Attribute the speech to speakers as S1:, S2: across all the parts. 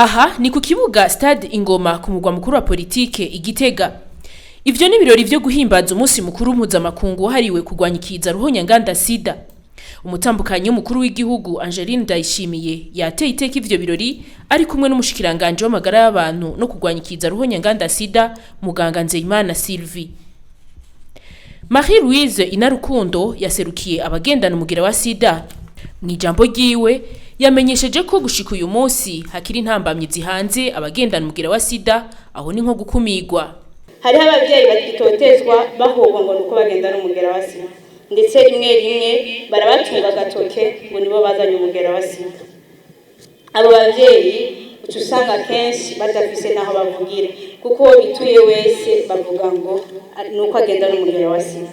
S1: Aha ni ku kibuga Stade Ingoma ku mugwa mukuru wa politike Igitega. Ivyo ni ibirori vyo guhimbaza umunsi mukuru mpuzamakungu wahariwe kurwanya ikiza ruhonyanganda sida. Umutambukanyi w'umukuru w'igihugu Angeline Ndayishimiye yateye iteka ivyo birori ari kumwe n'umushikiranganje w'amagara y'abantu no kurwanya ikiza ruhonyanganda sida, muganga Nzeyimana Sylvie. Marie Louise Inarukundo yaserukiye abagendana umugera wa sida. Mw'ijambo ryiwe yamenyesheje ko gushika uyu munsi hakiri intambamyi zihanze abagendana umugera wa sida, aho ni nko gukumirwa.
S2: Hariho ababyeyi bagitotezwa bahogwa ngo nuko bagendana umugera wa sida, ndetse rimwe rimwe barabatunga agatoke ngo nibo bazanye umugera wa sida. Abo bavyeyi uca usanga kenshi badafise n'aho bavugira, kuko uwo bituye wese bavuga ngo nuko agendana umugera wa sida.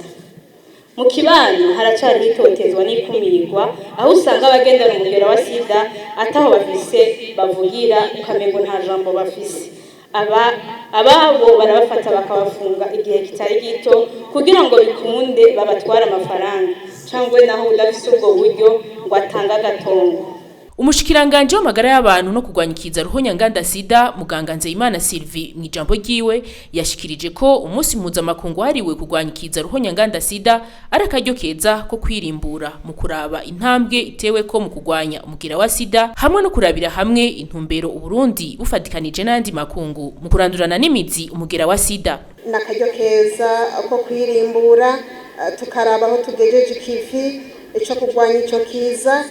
S2: Mu kibano haracariho itotezwa n'ikumirwa, aho usanga abagendana umugera wa sida ataho bafise bavugira, ukamengo nta jambo bafise. Aba ababo barabafata bakabafunga igihe kitari gito kugira ngo bikunde babatware amafaranga, cyangwa naho udafise ubwo buryo ngo atange agatongo.
S1: Umushikiranganje w'amagara y'abantu no kurwanya ikiza ruhonyanganda sida, muganga Nzeyimana Sylvie, mw'ijambo ryiwe yashikirije ko umunsi mpuzamakungu wahariwe kurwanya ikiza ruhonyanganda sida ari akaryo keza ko kwirimbura mu kuraba intambwe itewe ko mu kurwanya umugera wa sida, hamwe no kurabira hamwe intumbero Uburundi bufatikanije n'ayandi makungu mu kurandurana n'imizi umugera wa sida.
S3: Ni akaryo keza ko kwirimbura, tukaraba aho tugejeje ikivi ico kurwanya ico kiza,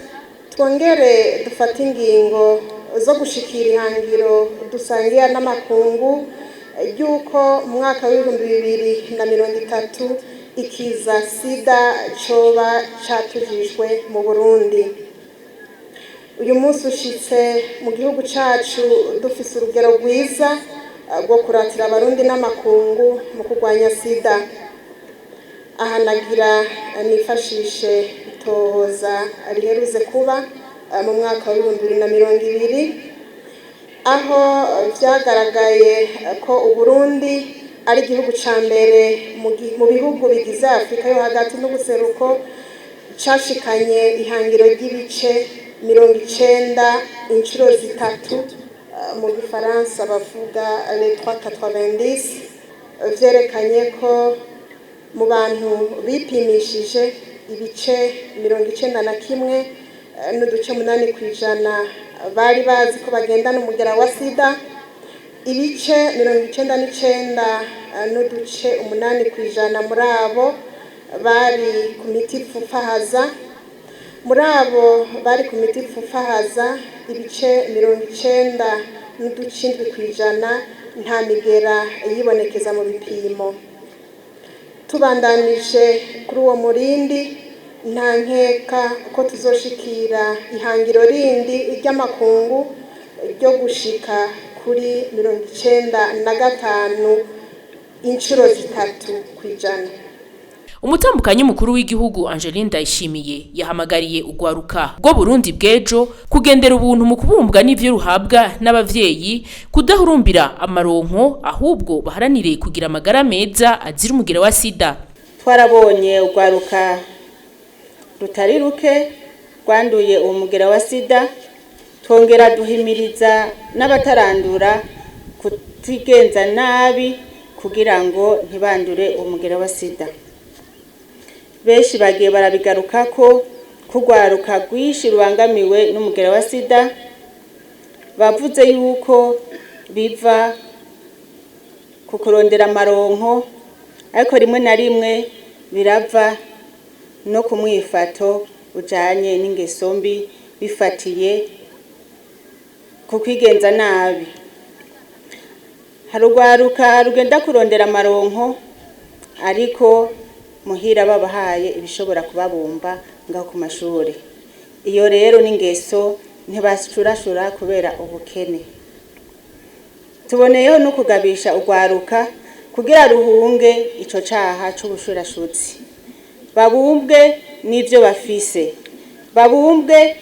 S3: twongere dufate ingingo zo gushikira ihangiro dusangiye n'amakungu ry'uko mu mwaka w'2030 ikiza sida coba catujijwe mu Burundi. Uyu munsi ushitse mu gihugu cacu dufise urugero rwiza rwo kuratira Abarundi n'amakungu mu kurwanya sida. Aha nagira nifashishe itohoza riheruze kuba mu mwaka w'2020, aho vyagaragaye ko Uburundi ari igihugu ca mbere mu bihugu bigize Afurika yo hagati n'ubuseruko cashikanye ihangiro ry'ibice 90 inshuro zitatu, mu gifaransa bavuga les 3,90. Vyerekanye ko mu bantu bipimishije, ibice 91.8% bari bazi ko bagendana umugera wa sida, ibice 99.8% muri abo bari ku miti ipfufahaza. Muri abo bari ku miti ipfufahaza, ibice 90.7% nta migera yibonekeza mu bipimo. Tubandanije kuri uwo murindi, nta nkeka ko tuzoshikira ihangiro rindi ry'amakungu ryo gushika kuri 95 inshuro zitatu kw'ijana.
S1: Umutambukanyi mukuru w'igihugu Angeline Ndayishimiye yahamagariye ugwaruka rwo Burundi bw'ejo kugendera ubuntu mu kubumbwa n'ivyo ruhabwa n'abavyeyi, kudahurumbira amaronko, ahubwo baharanire kugira amagara meza azira umugera wa sida.
S2: Twarabonye ugwaruka rutari ruke rwanduye uwo mugera wa sida, twongera duhimiriza n'abatarandura kutigenza nabi kugira ngo ntibandure uwo mugera wa sida. Benshi bagiye barabigarukako kugwaruka rwinshi rubangamiwe n'umugera wa sida, bavuze yuko biva ku kurondera amaronko, ariko rimwe na rimwe birava no ku mwifato ujanye n'ingeso mbi bifatiye ku kwigenza nabi. Hari urwaruka rugenda kurondera amaronko, ariko muhira babahaye ibishobora kubabumba ngaho ku mashuri. Iyo rero n'ingeso ntibashurashura kubera ubukene. Tuboneyeho no kugabisha urwaruka kugira ruhunge ico caha c'ubushurashutsi, babumbwe n'ivyo bafise, babumbwe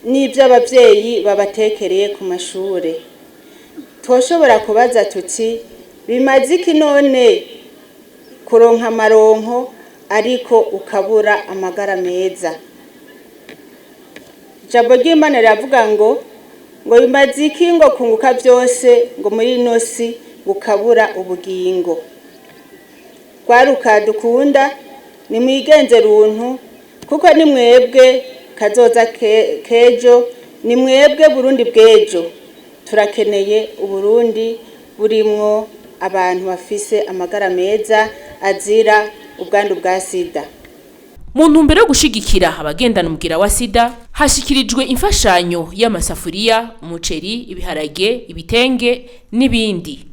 S2: n'ivyo abavyeyi babatekereye ku mashure. Twoshobora kubaza tuti: bimaze iki none kuronka amaronko ariko ukabura amagara meza? Ijambo ry'Imana riravuga ngo Ngo bimaze iki ngo kunguka byose ngo muri ino si bukabura ubugingo? Rwaruka dukunda, nimwigenze runtu, kuko ni mwebwe kazoza kejo, ni mwebwe Burundi bw'ejo. Turakeneye Uburundi burimwo abantu bafise amagara meza azira ubwandu bwa sida.
S1: Mu ntumbero yo gushigikira abagendana umugera wa sida, hashikirijwe imfashanyo y'amasafuriya, umuceri, ibiharage, ibitenge n'ibindi.